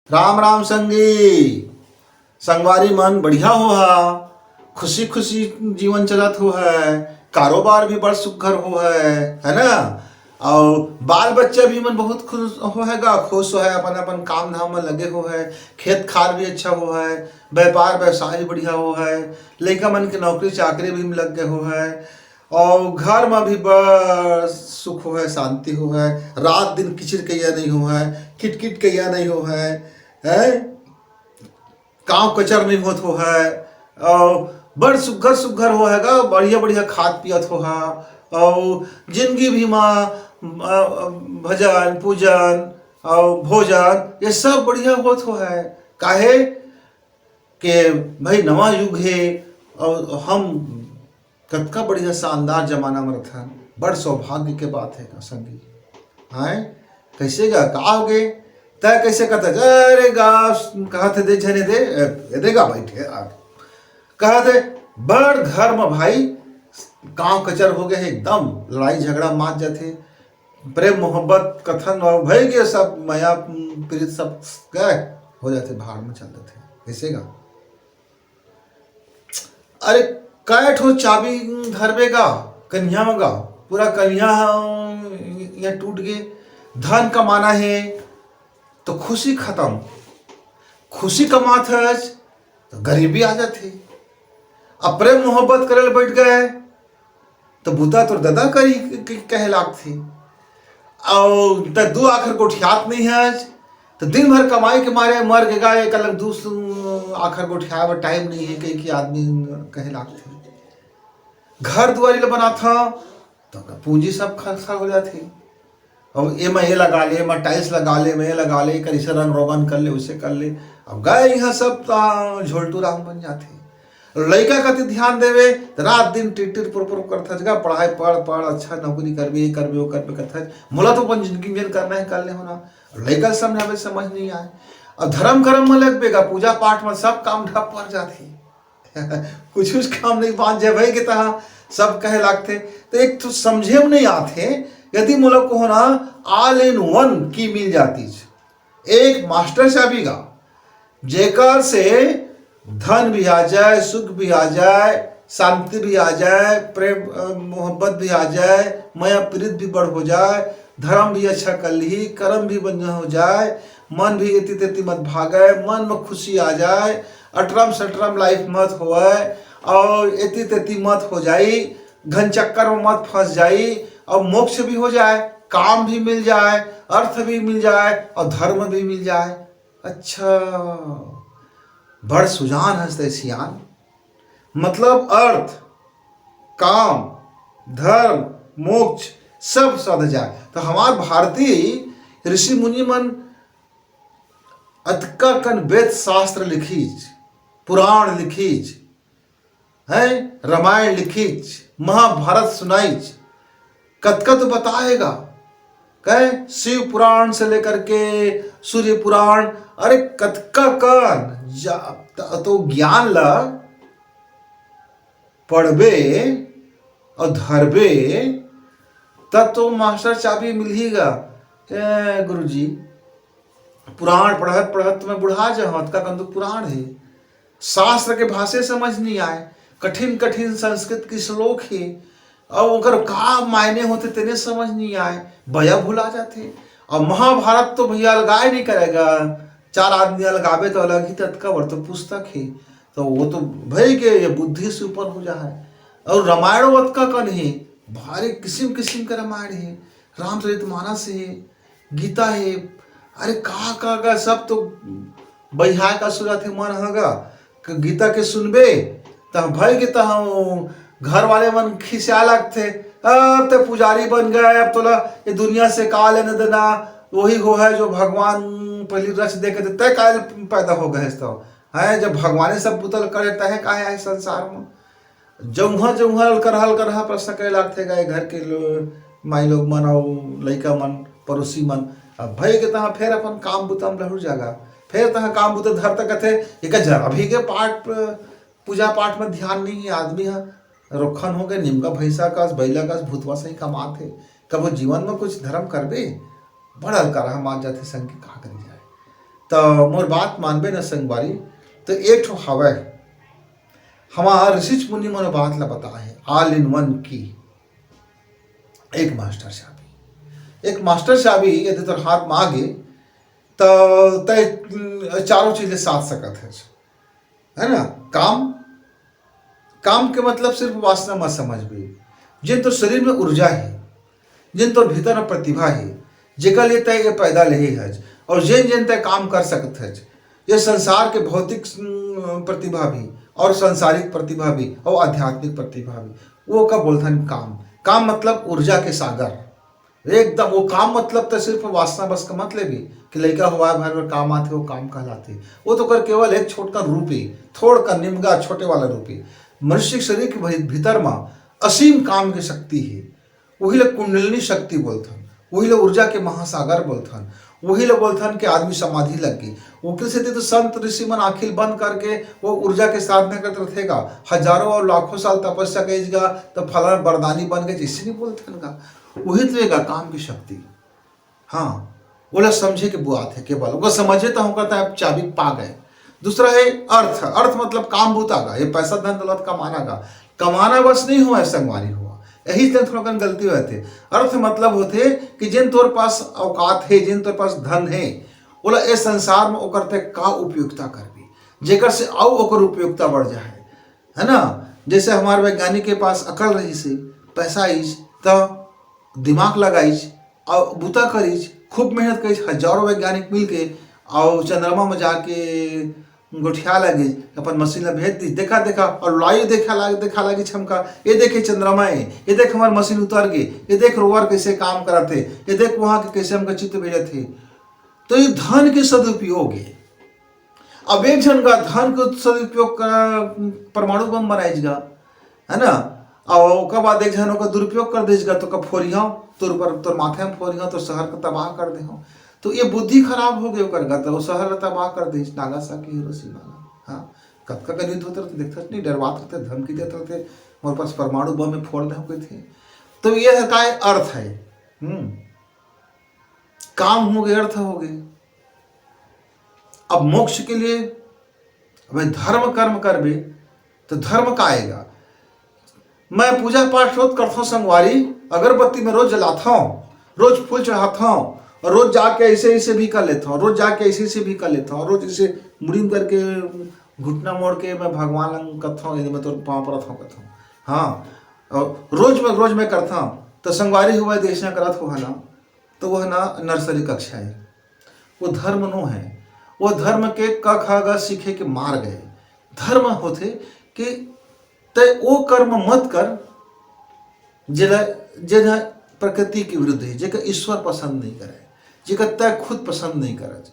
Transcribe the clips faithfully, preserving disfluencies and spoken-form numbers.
राम राम संगी, संगवारी मन बढ़िया हो हा, खुशी खुशी जीवन चलत हो है, कारोबार भी बड़ सुग्घर हो है, है ना? और बाल बच्चा भी मन बहुत खुश हो है गा, खुश हो है, अपन अपन काम धाम में लगे हो है, खेत खार भी अच्छा हो है, व्यापार व्यवसाय भी बढ़िया हो है, लइका मन के नौकरी चाकरी भी में लग गए हो है, और घर में भी बड़ सुख हो है, शांति हो है, रात दिन किचिर कहिया नहीं हो है, किटकिट कहिया नहीं हो है, हैं? कांव कचर नहीं होत हो है, और बड़ सुग्घर सुग्घर हो है गा, बढ़िया बढ़िया खात पियत हो है, और जिंदगी भी माँ अ, भजन पूजन और भोजन ये सब बढ़िया होत हो है। काहे के भाई नवा युग है, और हम कतका बढ़िया शानदार जमाना में रथन, बड़ सौभाग्य के बात है का संगी। हैं? कैसे गा, का हो गे? तय कैसे कहता, अरे गा, कहत है दे झने दे, ए, ए, देगा बैठे आ। कहत है, बड़ घर में भाई कांव कचर हो गए है, एकदम लड़ाई झगड़ा मात जाथे, प्रेम मोहब्बत कथन और भई के सब मया प्रीत सब गए हो जाथे, भाड़ में चल जाथे। कैसे गा? अरे, कै ठो चाबी धरबे गा कनिहा में गा, पूरा कनिहा ह, ये टूट गे। धन कमाना है तो खुशी खत्म, खुशी कमात हस तो गरीबी आ जाथे। अब प्रेम मोहब्बत करे ल बैठ गए तो बुता तोर ददा करी क-, क-, कहे लागथे। और त दू आखर गोठियात नहीं हस तो दिन भर कमाई के मारे मर के गा, एक अलग दू सु-, आखर गोठियाए बर टाइम नहीं है कही कि आदमी कहे लागथे। घर दुआरी ल बनाथा तो पूंजी सब खर्चा हो जाथे। अब एमा ये लगा ले, एमा टाइल्स लगा ले, एमा ये लगा ले, एकर इसे रंग रोगन कर ले, उसे कर ले। अब गए यहाँ सब त झोलटू राम बन जाथे। लइका कति ध्यान देवे त रात दिन टिर टिर पुर पुर करथस गा, पढ़ाई पढ़ पढ़, अच्छा नौकरी करबे, ये करबे, वो करबे करथस। मोला तो अपन जिंदगी में जेन करना है कर ले हो ना। लइका ल समझावे समझ नहीं आए। अब धर्म कर्म में लगबे गा, पूजा पाठ में सब काम ठप पड़ जाथे। कुछ कुछ काम नहीं बांच जाए भाई के तहा सब कहे लागथे। तो एक तो समझे में नहीं आथे, यदि मोला को ना all in one key मिल जाती, एक master चाबी गा, जेकर से धन भी आ जाए, सुख भी आ जाए, शांति भी आ जाए, प्रेम अ, मोहब्बत भी आ जाए, मया प्रीत भी बड़ हो जाए, धर्म भी अच्छा कर ली, कर्म भी बढ़िया हो जाए, मन भी एती तेती मत भागे, मन में खुशी आ जाए, अटरम सटरम लाइफ मत होए, और एती तेती मत हो जाई, घन चक्कर में मत फंस जाई, और मोक्ष भी हो जाए, काम भी मिल जाए, अर्थ भी मिल जाए और धर्म भी मिल जाए। अच्छा, बड़ सुजान हस तैं सियान। मतलब अर्थ, काम, धर्म, मोक्ष सब सध जाए। तो हमार भारतीय ऋषि मुनि मन अतका कन वेद शास्त्र लिखीच, पुराण लिखीच, हैं, रामायण लिखीच, महाभारत सुनाईच, कतका तो बताएगा। कहे शिव पुराण से लेकर के सूर्य पुराण, अरे कतका कन जा-, त-, तो ज्ञान ला पढ़बे और धरबे, तब तो मास्टर चाबी मिलही गा। ए गुरुजी, पुराण पढ़त पढ़त मैं बुढ़ा जाहूँ, अतका कन तो पुराण है, शास्त्र के भाषे समझ नहीं आए, कठिन कठिन संस्कृत के श्लोक है, और ओकर का मायने होथे तेने समझ नहीं आए, बया भुला जाथे। और महाभारत तो भैया अलगाए नहीं करेगा, चार आदमी अलगाबे तो अलग ही ततका बड़ तो पुस्तक है, तो वो तो भई के ये बुद्धि से ऊपर हो जा है। और रामायण ओतका कन है, भारी किसिम किसिम के रामायण है, रामचरित मानस है, गीता है, अरे का का का सब तो बइहा का सुरत है मन ह गा। क-, गीता के सुनबे त भई के त हम घर वाले मन खिसिया लगथे, अब ते पुजारी बन गए, अब तोला ये दुनिया से का लेना देना, वही हो है जो भगवान पहली रच दे के, ते काय पैदा हो गए तो है, जब भगवाने सब पुतल करे तहे काहे आए संसार में। जउहा जउहा अलकरहा अलकरहा प्रश्न करे लागथे गा, घर के लो-, माई लोग मन अउ लइका मन, पड़ोसी मन। अब भई के तहाँ फेर अपन काम बुता म लहुर जागा, फेर तहाँ काम बुता धर तक कथे, एकर जरा भी के पाठ, पूजा पाठ में ध्यान नहीं है। आदमी ह रोखन हो गए, निमका भैंसा कस, बैला कस, भूतवा सही कमात हे। कबो जीवन में कुछ धर्म करबे, बड़ा अलकरहा मार जाथे संग के, का करी जाए। त मोर बात मानबे न संगवारी, त एक ठो हवय, हमार ऋषिच मुनि मन बात ला बताए हे, all in one की। एक master चाबी, एक master चाबी यदि तोर हाथ में आगे, त तय चारों चीज ले साध सकत है, है ना? काम, काम के मतलब सिर्फ वासना मत समझबे। जेन तोर शरीर में ऊर्जा हे, जेन तोर भीतर में प्रतिभा हे, जेकर लिए तय ये पैदा लेहे हच, और जेन जेन तय काम कर सकत हच, ये संसार के भौतिक, उम, प्रतिभा भी और सांसारिक प्रतिभा भी और आध्यात्मिक प्रतिभा भी, वो का बोलथन काम। काम मतलब ऊर्जा के सागर। एकदम वो काम मतलब तो सिर्फ वासना बस का मत लेबे कि लइका होवाए भर में काम आथे, वो काम कहलाथे। वो तो कर केवल एक छोटकन रूप ए, थोड़कन निमगा छोटे वाला रूप ए। मनुष्य के शरीर के भई-, भीतर में असीम काम के शक्ति हे। वही ला कुंडलिनी शक्ति बोलथन, वही ला ऊर्जा के महासागर बोलथन, वही ला बोलथन कि आदमी समाधि लग गे। ओकर सेती तो संत ऋषि मन आँखी बंद करके वो ऊर्जा के साधना करत रथे गा। हजारों और लाखों साल तपस्या कइस गा, तो फलाना बरदानी बन गे, जैसे नहीं बोलथन गा। वही तो एगा काम की शक्ति। हाँ, ओला समझे के बुआत हे केवल, ओकर समझे तो होकर तय चाबी पा गए। दूसरा है अर्थ। अर्थ मतलब काम बूता का, ये पैसा धन दौलत कमाना का। कमाना बस नहीं हुआ है संगवारी हुआ, यही से थोड़ा कन गलती होथे। अर्थ मतलब होथे कि जिन तोर पास औकात है, जिन तोर पास धन है, ओला ए संसार में ओकर ते का उपयोगिता करबी, जेकर से अउ ओकर उपयोगिता बढ़ जाए, है ना? जैसे हमारे वैज्ञानिक के पास अकल रही से, पैसा आइस, त दिमाग लगाइस, और बूता करिस, खूब मेहनत करिस, हजारों वैज्ञानिक मिलके और चंद्रमा में जाके गोठिया लगिस, अपन मशीन ला भेज दिस, देखा देखा, और लाइव देखा लाग देखा लगिस हमका, ये देखे चंद्रमा है, ये देख हमार मशीन उतर गई, ये देख रोवर कैसे काम करत है, ये देख वहाँ के कैसे हमका चित्र भेजत है। तो ये धन के सदुपयोग है। अब एक झन का धन के सदुपयोग का परमाणु बम बनाइस गा, है ना? और ओकर बाद एक झन ओकर दुरुपयोग कर देस गा, तो का फोरिहा, तोर ऊपर, तोर माथे में फोरिहा, तोर शहर का तबाह कर देहा। तो ये बुद्धि खराब हो गई ओकर गा, तो वो शहर ला तबाह कर देस, नागासाकी, हिरोशिमा ला। हाँ, कतका कन युद्ध होत रहिथे, देखथस नहीं, डरवात रहिथे, धमकी देत रहिथे, मोर पास परमाणु बम में फोड़ दे कहिथे। तो ये है काय अर्थ है। हम्म, काम हो गए, अर्थ हो गए। अब मोक्ष के लिए भाई धर्म कर्म करबे तो धर्म का आएगा? मैं पूजा पाठ रोज करथों संगवारी, अगरबत्ती में रोज जलाथों, रोज फूल चढ़ाथों, और रोज जाके ऐसे ऐसे भी कर लेथों, रोज जाके ऐसे ऐसे भी कर लेथों, रोज ऐसे मुड़ीम करके घुटना मोड़ के मैं भगवान लंग कथों, यदि मैं तोर पाँव परत हूँ कथों। हाँ, और रोज में रोज में करथों, तो संगवारी हुआ देशना करत हो है ना, तो वह ना नर्सरी कक्षा है, वो धर्म नो है। वो धर्म के क ख ग सीखे के मार्ग है। धर्म होथे कि तय वो कर्म मत कर जेला, जेन ह प्रकृति के विरुद्ध है, जेकर ईश्वर पसंद नहीं करे, जेकर तय खुद पसंद नहीं करे।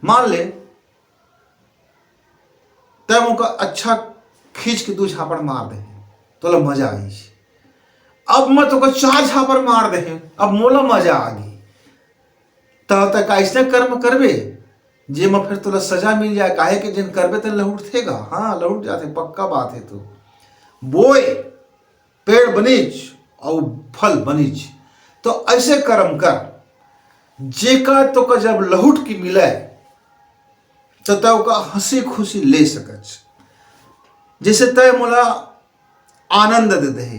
मान ले, तय मोका अच्छा खींच के दू झापड़ मार दे, तोला मजा आइस। अब मैं तोका चार झापड़ मार दे, अब मोला मजा आ गई। त तय का ऐसने कर्म करबे जे म फिर तोला सजा मिल जाए, काहे कि जिन करबे तेन लहुटथे गा। हाँ, लहुट जाथे, पक्का बात है। तो बोए पेड़ बनिच अउ फल बनिच। तो ऐसे कर्म कर, जेका तोका जब लहुट की मिले, तो तय ओका हंसी खुशी ले सकच। जैसे तय मोला आनंद दे दे,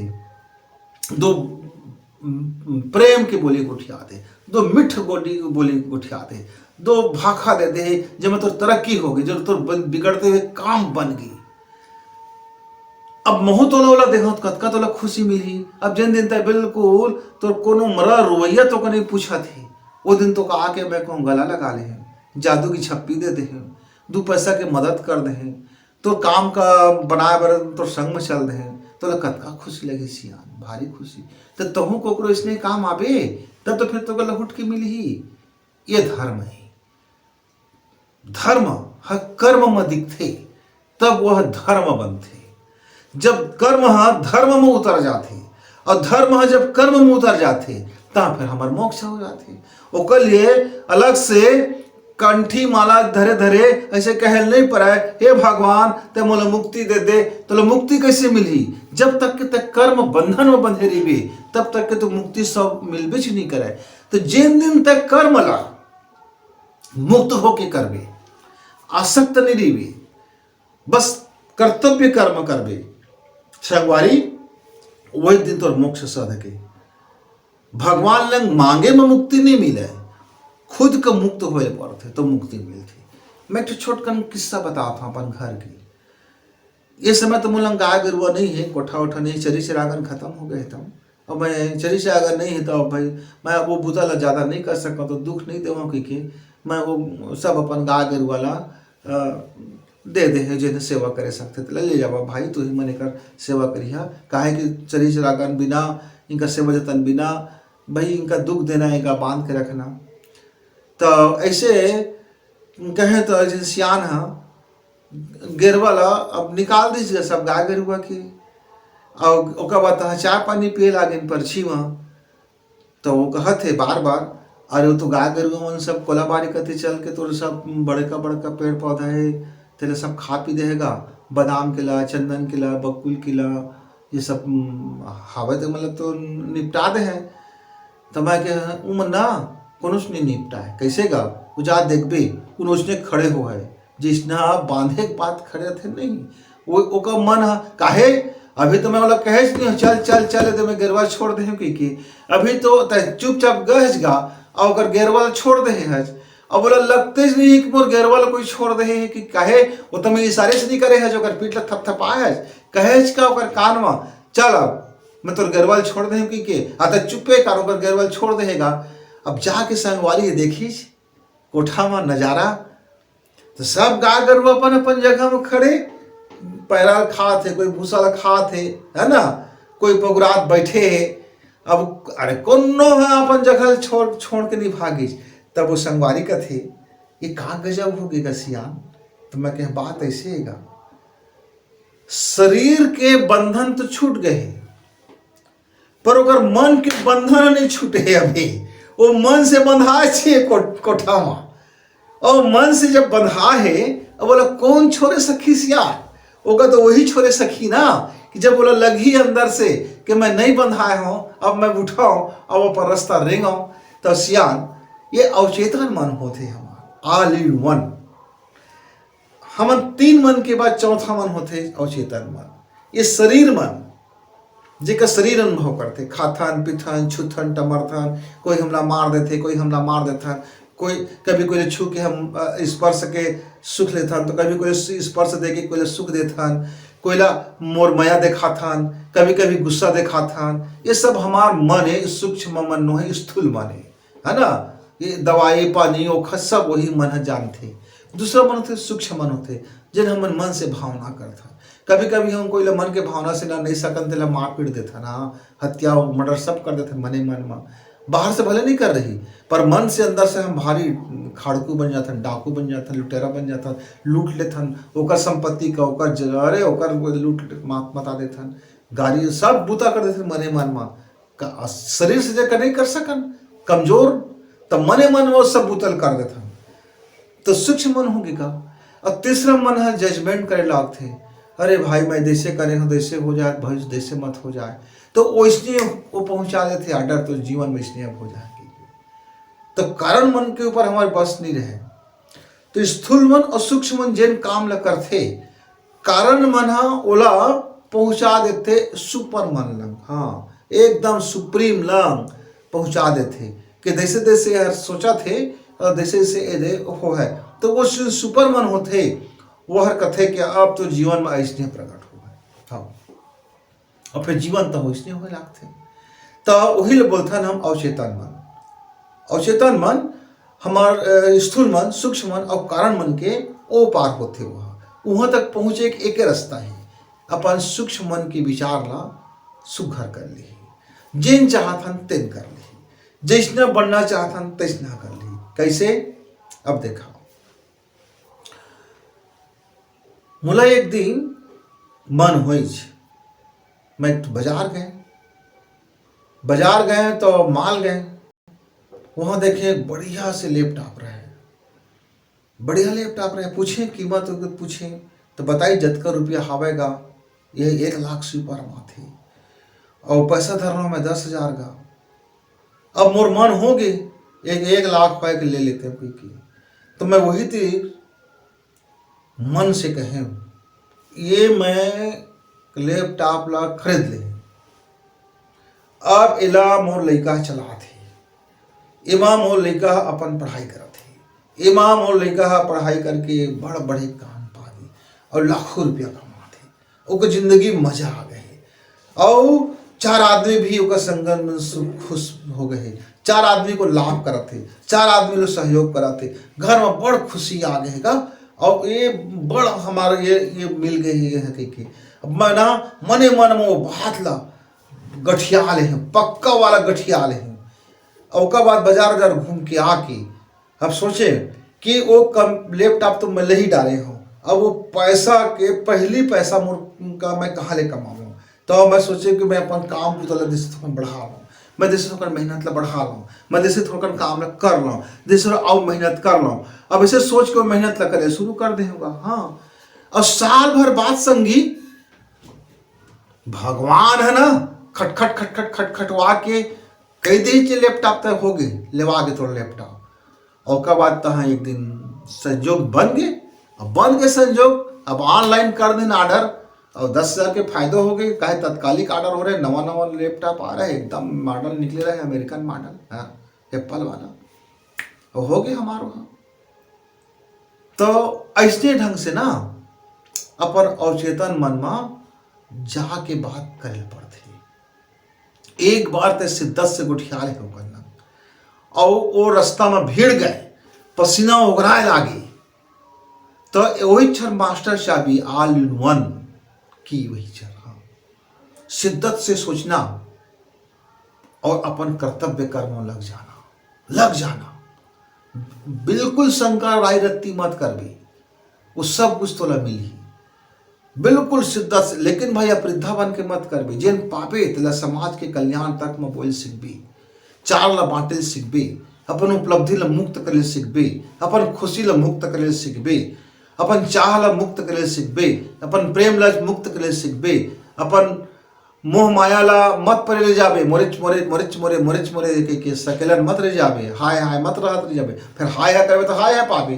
दो प्रेम की बोली गोठिया दे, दो मिठ गोली बोली गोठिया दे, दो भाखा दे दे, जेमा तोर तरक्की होगी, जो तोर बन-, बिगड़ते हुए काम बन गई। अब महू तोला ओला देहूं, कतका तोला खुशी मिली। अब जिन दिन तय बिल्कुल तोर कोनो मरा रोवैया तोका नहीं पूछा थे, वो दिन तोका आके मैं कहूँ गला लगा ले हैं, जादू की छप्पी दे दे हैं, दो पैसा के मदद कर दे हैं, तोर काम का बनाए बर तोर संग में चल दे हैं, तोला कतका खुशी लगे सियान, भारी खुशी। तो तहूँ कोकरो इसने काम आबे, तब तो फिर तोका लहुट के मिलही। ये धर्म है। धर्म ह कर्म म दिखथे, तब वह धर्म बनथे। जब कर्म ह धर्म म उतर जाथे, और धर्म ह जब कर्म म उतर जाथे, तहाँ फिर हमर मोक्ष हो जाथे। ओकर लिए अलग से कंठी माला धरे धरे ऐसे कहल नहीं पड़े, "हे भगवान, ते मोला मुक्ति दे दे।" तोला मुक्ति कैसे मिलही? जब तक के ते कर्म बंधन में बंधे रहिबे, तब तक के तो मुक्ति सब मिलबेच नहीं करे। तो जेन दिन तक कर्म ला मुक्त होके करबे, आसक्त नहीं रहिबे, बस कर्तव्य कर्म करबे संगवारी, वही दिन तोर मोक्ष साधके। भगवान लंग मांगे में मुक्ति नहीं मिले, खुद के मुक्त होए पड़थे तो मुक्ति मिलथे। मैं एक ठो छोटकन किस्सा बतावत हूँ अपन घर के। ये समय तो मोला गाय गरुआ नहीं है, कोठा ओठा नहीं, चरी चरागन खत्म हो गए तब। अब मैं चरी चरागन नहीं है तो अब भाई मैं अब वो बुता ला ज्यादा नहीं कर सकता, तो दुख नहीं देवा कि, कि मैं वो सब अपन गाय गरुआ ला अ, दे दे है, जेने सेवा करे सकथे, तेला ले जावा भाई, तू ही मन एकर सेवा करिहा, काहे कि चरी चरागन बिना, इनका सेवा जतन बिना, भाई इनका दुख देना, इनका बांध के रखना। तो ऐसे कहे तो जैसे सियान ह गेरवा ला अब निकाल दीजिए सब गाय गरुआ के, और ओकर बाद तहाँ चाय पानी पिए लागिन परछी म। तो वो कहत हे बार बार, अरे वो तो गाय गरुआ मन सब कोलाबारी कति चल के तोर सब बड़का बड़का पेड़ पौधा हे, तेला सब खा पी देहेगा, बादाम के ला, चंदन के ला, बकुल के ला, ये सब, हम्म, हावय तो मतलब तो निपटा दे हे। तो मैं कहे, "उमन ना, कोनोच नहीं निपटा है।" "कैसे गा?" "वो जा देखबे, उन ओसने खड़े हो है, जिसना बांधे के बात खड़े थे नहीं।" वो ओकर मन ह, "काहे? अभी तो मैं ओला कहेच नहीं, चल, चल, चल, तो मैं गेरवा छोड़ दे हूँ," कहि के। अभी तो तै चुपचाप गहज गा, और ओकर गेरवा ला छोड़ दे हज। अब ओला लगते नहीं कि मोर गेरवा ला कोई छोड़ दे है, कि काहे? वो तो मैं इशारे से नहीं करे हज, ओकर पीठ ला थपथपाए हज, कहेच का ओकर कान में, "चल अब, मैं तोर गेरवा ला छोड़ दे हूँ," कहि के। आ तो चुपे कर ओकर गेरवा ला छोड़ देहेगा। अब जाके संगवारी देखिस, कोठा में नजारा, तो सब गाय गरु अपन अपन जगह में खड़े, पैरा ल खात हे, कोई भूसा ल खात हे, है ना, कोई पगुरात बैठे हे। अब अरे कोनो ह अपन जगह ल छोड़, छोड़ के नहीं भागिस। तब वो संगवारी कथे, "ये का गजब हो गे गा सियान?" तो मैं कहे, "बात ऐसे हे गा, शरीर के बंधन तो छूट गए हे, पर ओकर मन के बंधन नहीं छूटे हे अभी। वो मन से बंधा छे को-, कोठा में। और मन से जब बंधा हे, अब बोला कौन छोड़े सखी सियान?" ओकर तो वही छोड़े सखी ना, कि जब बोला लगही अंदर से कि मैं नहीं बंधाए हूँ, अब मैं उठाऊँ, अब अपन रास्ता रेंगाऊँ। तो सियान, ये अवचेतन मन होथे हमार, all in one। हमन तीन मन के बाद चौथा मन होथे अवचेतन मन। ये शरीर मन, जेकर शरीर अनुभव करथे, खाथन, पीथन, छुथन, टमरथन, कोई हमला मार देथे, कोई हमला मार देथन, कोई कभी कोई छू के हम, अ, स्पर्श के सुख लेथन, तो कभी कोई स-, स्पर्श दे के कोई सुख देथन, कोई ला मोर मया देखाथन, कभी कभी गुस्सा देखाथन। ये सब हमार मन हे, सूक्ष्म मन नो हे, स्थूल मन हे, है ना? ये दवाई पानी ओखर सब वही मन ह जानथे। दूसरा मन होथे सूक्ष्म मन होथे, जेन हमन मन से भावना करथन। कभी कभी हम कोई ला मन के भावना से ना नहीं सकन, तेला मार पीट देथन, हाँ, हत्या मर्डर सब कर देथन मने मन म। बाहर से भले नहीं कर रही, पर मन से अंदर से हम भारी खाड़कू बन जाथन, डाकू बन जाथन, लुटेरा बन जाथन, लूट लेथन ओकर संपत्ति का, ओकर ज-, अरे ओकर लूट मात मता देथन, गाड़ी सब बूता कर देथन मने मन म। का-, शरीर से जेकर नहीं कर सकन, कमजोर, त मने मन वो सब बूता ल कर देथन। तो सूक्ष्म मन हो गे का। और तीसरा मन ह जजमेंट करे लागथे, "अरे भाई, मैं जैसे करे हूँ, जैसे हो जाए, भविष्य जैसे मत हो जाए।" तो वैसने वो पहुंचा देथे ऑर्डर, तो जीवन में इसने अब हो जाए। तो कारण मन के ऊपर हमारे बस नहीं रहे। तो स्थूल मन और सूक्ष्म मन जेन काम ल करथे, कारण मन ह ओला पहुंचा देथे सुपर मन लंग, हाँ, एकदम सुप्रीम लंग पहुंचा देथे, कि जैसे जैसे हर सोचत हे और जैसे जैसे एदे हो है, तो वो जो सुपर मन होथे, वो हर कथे कि अब तो जीवन में ऐसने प्रकट हो है। हाँ, और फिर जीवन तो वैसने होए लागथे। तो वही ले बोलथन हम अवचेतन मन। अवचेतन मन हमार, अ, स्थूल मन, सूक्ष्म मन और कारण मन के ओ पार होथे। वहाँ, वहाँ तक पहुँचे के एके रास्ता है, अपन सूक्ष्म मन के विचार ला सुघर कर ली, जेन चाहथन तेन कर ली, जैसना बनना चाहथन तैसना कर ली। कैसे? अब देखा, मोला एक दिन मन होइच, मैं तो बाजार गए, बाजार गए तो मॉल गए, वहाँ देखे एक बढ़िया से लैपटॉप रहे, बढ़िया लैपटॉप रहे, पूछे कीमत उमत पूछे, तो बताई जतका रुपया हावय गा, ये एक लाख से ऊपर माथे, और पैसा धरना मैं दस हजार गा। अब मोर मन हो गे, एक, एक लाख होए के ले लेते हैं कोई की। तो मैं वही तीर मन से कहे, ये मैं लैपटॉप ला खरीद ले, अब एला मोर लइका चलात हे, एमा मोर लइका ह अपन पढ़ाई करत हे, एमा मोर लइका ह पढ़ाई करके बड़ बड़े काम पा दी और लाखों रुपया कमात हे, ओकर जिंदगी मजा आ गए हे। और चार आदमी भी ओकर संगत में सुख खुश हो गए हे, चार आदमी को लाभ करत हे, चार आदमी लो सहयोग करत हे, घर में बड़ खुशी आ गए हे गा। और ये बड़ हमारा ये ये मिल गए हे, ये है कि अब मैं ना मने मन में वो बात ला गठिया ले हूँ, पक्का वाला गठिया ले हूँ। और ओकर बाद बाजार उजार घूम के आके अब सोचे कि वो कम लैपटॉप तो मैं ले ही डाले हूँ, अब वो पैसा के पहली पैसा मोर का मैं कहाँ ले कमाऊँ। तो मैं सोचे कि मैं अपन काम बुता ला जैसे थोड़ा बढ़ा लूँ, मैं जैसे थोड़ा मेहनत ला बढ़ा लूँ, मैं जैसे थोड़ा काम ला कर लूँ, जैसे थोड़ा और मेहनत कर लूँ। अब ऐसे सोच के मेहनत ला करे शुरू कर दे होगा। हाँ, और साल भर बाद संगी भगवान है ना, खटखट खटखट खटखटवा के कह दे कि लैपटॉप तक हो गए, लेवा के तोर लैपटॉप। और ओकर बाद तहाँ एक दिन संजोग बन गए, अब बन गए संजोग, अब ऑनलाइन कर देन ऑर्डर। और दस हजार के फायदा हो गए, काहे तत्कालिक ऑर्डर हो रहे, नवा नवा लैपटॉप आ रहा है, एकदम मॉडल निकले रहे, अमेरिकन मॉडल, हाँ, एप्पल वाला। और हो गए हमारे वहाँ। तो ऐसने ढंग से ना अपन अवचेतन मन में जाके बात करे पड़थे। एक बार ते शिद्दत से गोठियाले हो गन, और वो रास्ता में भिड़ गए, पसीना उगराए लागे, तो वही क्षण मास्टर चाबी all in one की, वही क्षण, हाँ, शिद्दत से सोचना और अपन कर्तव्य कर्म में लग जाना, लग जाना। बिल्कुल शंका राय रत्ती मत करबे, वो सब कुछ तोला मिलही बिल्कुल शिद्दत से। लेकिन भाई, अपरिद्धा बन के मत करबे। जेन पाबे तेला समाज के कल्याण तक में बोल सीखबे, चार ला बांटे सीखबे, अपन उपलब्धि ला मुक्त करे सीखबे, अपन खुशी ला मुक्त करे सीखबे, अपन चाह ला मुक्त करे सीखबे, अपन प्रेम ला मुक्त करे सीखबे, अपन मोह माया ला मत परे ले जाबे, मोरेच मोरे मोरेच मोरे मोरेच मोरे के, के सकेलन मत रह जाबे, हाय हाय मत रहत रह जाबे। फिर हाय हाय करबे तो हाय हाय पाबे।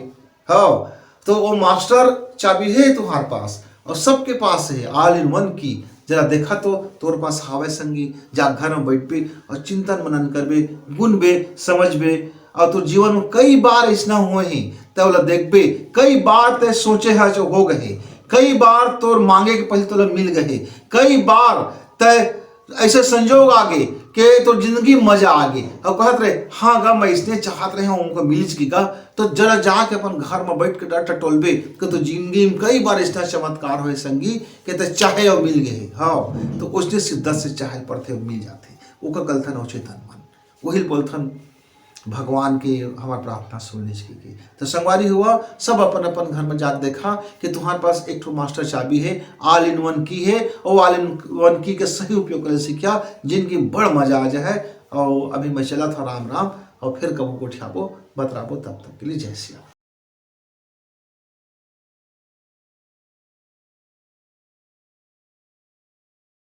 हाँ, तो वो मास्टर चाबी है तुम्हारे पास और सबके पास है, all in one की। जरा देखा तो तोर पास हावे संगी, जा घर में बैठबे और चिंतन मनन करबे, गुनबे, समझबे। और तोर जीवन में कई बार ऐसना हुए ही, तब ला देखबे, कई बार ते सोचे है जो हो गए, कई बार तोर मांगे के पहले तोला मिल गए, कई बार ते ऐसे संजोग आगे के तो जिंदगी मजा आगे। और कहत रहे, हाँ गा, मैं इसने चाहत रहे हूँ, उनको मिल चुकी गा। तो जरा जाके अपन घर में बैठ के डर टटोलबे कि तो जिंदगी में कई बार ऐसा चमत्कार होए संगी कि ते चाहे और मिल गए। हाँ, तो उसने शिद्दत से चाहे पड़थे और मिल जाथे, ओकर गलथन अवचेतन मन। वही बोलथन भगवान के हमार प्रार्थना सुन ले के। तो संगवारी हुआ, सब अपन अपन घर में जाके देखा कि तुम्हारे पास एक ठो मास्टर चाबी है, all in one की है, और all in one की के सही उपयोग करे सीखा, जिंदगी में बड़ मजा आ जाए। और अभी मैं चला था, राम राम, और फिर कबो गोठियाबो, बतराबो, तब तक के लिए जय श्री राम।